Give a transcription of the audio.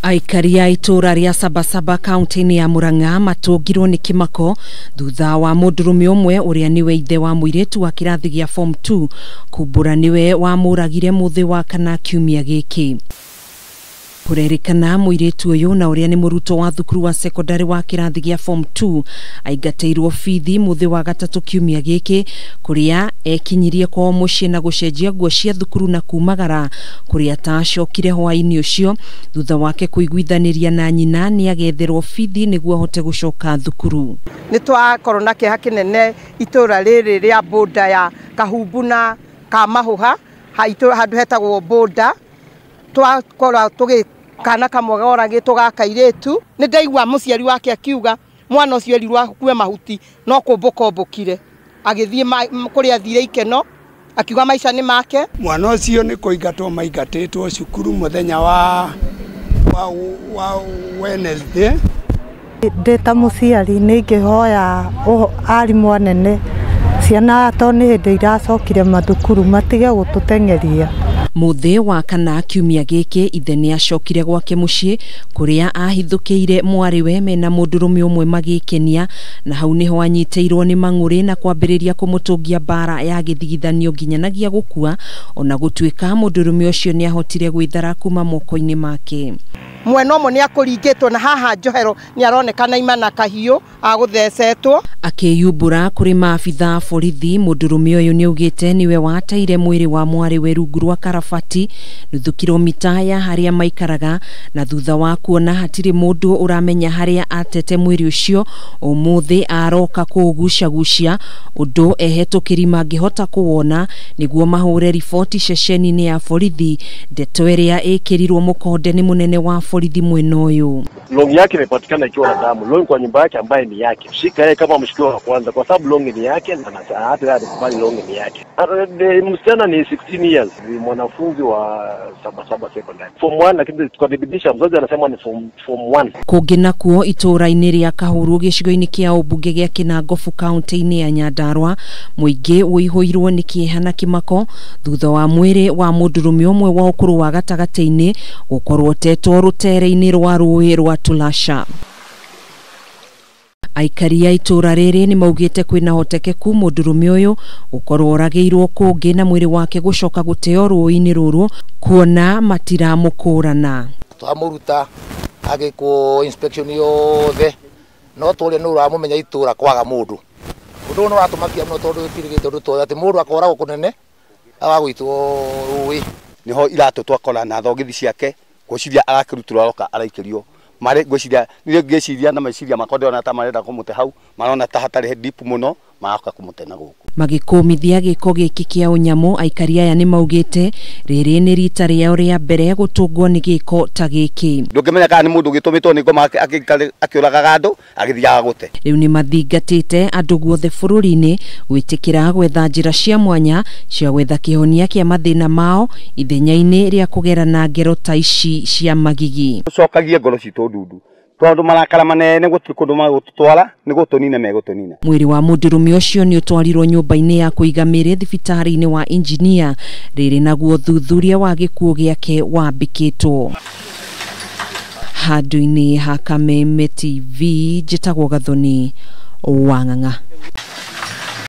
Aikari a itũũra rĩa Sabasaba kaunti-inĩ ya Murang'a matũngirwo nĩ kĩmako thutha wa mũndũrũme ũmwe ũrĩa nĩwe ithe wa mũirĩtu wa kĩrathi gĩa form 2 kumbũra nĩwe wamũragire mũthĩ wa kana kiumia gĩkĩ. Kũrerĩkana mũirĩtu ũyũ na ũrĩa nĩ mũrutwo wa thukuru wa sekondari wa kĩrathi gĩa form 2 aingatĩirwo bithi mũthĩ wa gatatũ kiumia gĩkĩ kũrĩa ekinyirie kwao mũciĩ na gũcenjia nguo cia thukuru na kumagara kũrĩa atacokire hwaĩ-inĩ ũcio thutha wake kũiguithanĩria na nyina nĩ agetherwo bithi nĩguo ahote gũcoka thukuru. Nĩ twakorwo na kĩeha kĩnene itũra rĩrĩ rĩa boda ya Kahumbu na Kamahuha handũ hetagwo boda twakorwo tũgĩ kana kamwe goragĩtwo ga kairĩtu. Nĩ ndaigua mũciari wake akiuga mwana ũcio erirwo akue mahuti no kũmbũka ombũkire agĩthiĩ kũrĩa athire ikeno akiuga maica nĩ make. Mwana ũcio nĩ kũingatwo maingatĩtwo cukuru mũthenya wa Wednesday. Ndĩ ta mũciari nĩ ingĩhoya arimũ anene ciana to nĩ hĩndĩ iracokire mathukuru matige gũtũteng'eria. Mũthĩ wa kana kiumia gĩkĩ ithe nĩ acokire gwake mũciĩ kũrĩa ahithũkĩire mwarĩ we mena mũndũrũme ũmwe magĩkenia na hau nĩho anyitĩirwo nĩ mang'ũrĩ na kwambĩrĩria kũmũtũngia mbara ya gĩthigithanio nginyanagia gũkua ona gũtuĩka mũndũrũme ũcio nĩ ahotire gwĩthara kuma moko-inĩ make. Mwena ũmwe nĩ akũringĩtwo na haha njohero nĩ aronekana imana kahiũ agũthecetwo. Akĩyumbũra kũrĩ maabitha a borithi mũndũrũme ũyũ nĩ augĩte nĩwe wateire mwĩrĩ wa mwarĩ we rungu rwa karabati nuthu kilomita ya harĩa maikaraga na thutha wa kuona hatirĩ mũndũ ũramenya harĩa atete mwĩrĩ ũcio ũmũthĩ aroka kũũgucagucia ũndũ ehetũkĩri mangĩhota kũwona nĩguo mahũre riboti ceceni-inĩ ya borithi. Ndeto ĩrĩa ĩkĩrirwo mũkonde nĩ mũnene wa borithi mwena ũyũ. Longi yake imepatikana ikiwa na damu, longi kwa nyumba yake ambaye ni yake. Shika yeye kama mshukiwa wa kwanza kwa sababu longi ni yake na hata yeye alikubali longi ni yake. Msichana ni 16 years, ni mwanafunzi wa Sabasaba Secondary. Form 1, lakini tukadhibitisha mzazi anasema ni form 1. Kũngĩ nakuo itũũra-inĩ rĩa Kahuru gĩcigo-inĩ kĩa ũmbunge gĩa Kĩnangobu kaunti-inĩ ya Nyandarua mũingĩ ũihũirwo nĩ kĩeha na kĩmako thutha wa mwĩrĩ wa mũndũrũme ũmwe wa ũkũrũ wa gatagatĩ-inĩ gũkorwo ũtetwo rũtere-inĩ rwa rũĩ rwa Tulasha. Aikari a itũũra rĩrĩ nĩ maugĩte kwĩna hotekeku mũndũrũme ũyũ gũkorwo oragĩirwo kũngĩ na mwĩrĩ wake gũcoka gũteo rũĩ-inĩ rũrũ kuona matiramũkũrana. Twamũruta agĩkwo inspection yothe no tũrĩa nĩ ũramũmenya itũũra kwaga mũndũ. Ũndũ ũyũ nĩ watũmakia mũno tondũ gũtirĩ ũndũ tũĩ atĩ mũndũ akoragwo kũnene agagũitwo rũĩ. Nĩho iratũ twakora na thogithi ciake ngwĩciria arakĩrutirwo aroka araikĩrio mare ngwĩciria nĩ ngwĩciria na meciria makwa ndĩrona ta marenda kũmũte hau marona ta hatarĩ deep mũno maroka kũmũte na gũkũ. Magĩkũmithia gĩko gĩkĩ kĩa ũnyamũ aikari aya nĩ maugĩte rĩrĩ nĩ rita rĩao rĩa mbere gũtũngwo nĩ gĩko ta gĩkĩ. Ndũngĩmenya kana nĩ mũndũ ũgĩtũmĩtwo nĩ ngoma akĩũragaga andũ agĩthiaga gũte. Rĩu nĩ mathingatĩte andũ guothe bũrũri-inĩ gwĩtĩkĩra gwetha njĩra cia mwanya cia gwetha kĩhonia kĩa mathĩna mao ithenya-inĩ rĩa kũgerana ngero ta ici cia magigi. Tũcokagie ngoro citũ ndundu tondũ marakara manene gũtirĩ kũndũ magũtũtwara nĩ gũtũnina megũtũnina. Mwĩrĩ wa mũndũrũme ũcio nĩ ũtwarirwo nyũmba-inĩ ya kũiga mĩĩrĩ thibitarĩ-inĩ wa injinia rĩrĩ naguo thuthuria wa gĩkuũ gĩake wambĩkĩtwo. Handũ-inĩ ha Kameme TV njĩtagwo Gathoni wa Ng'ang'a.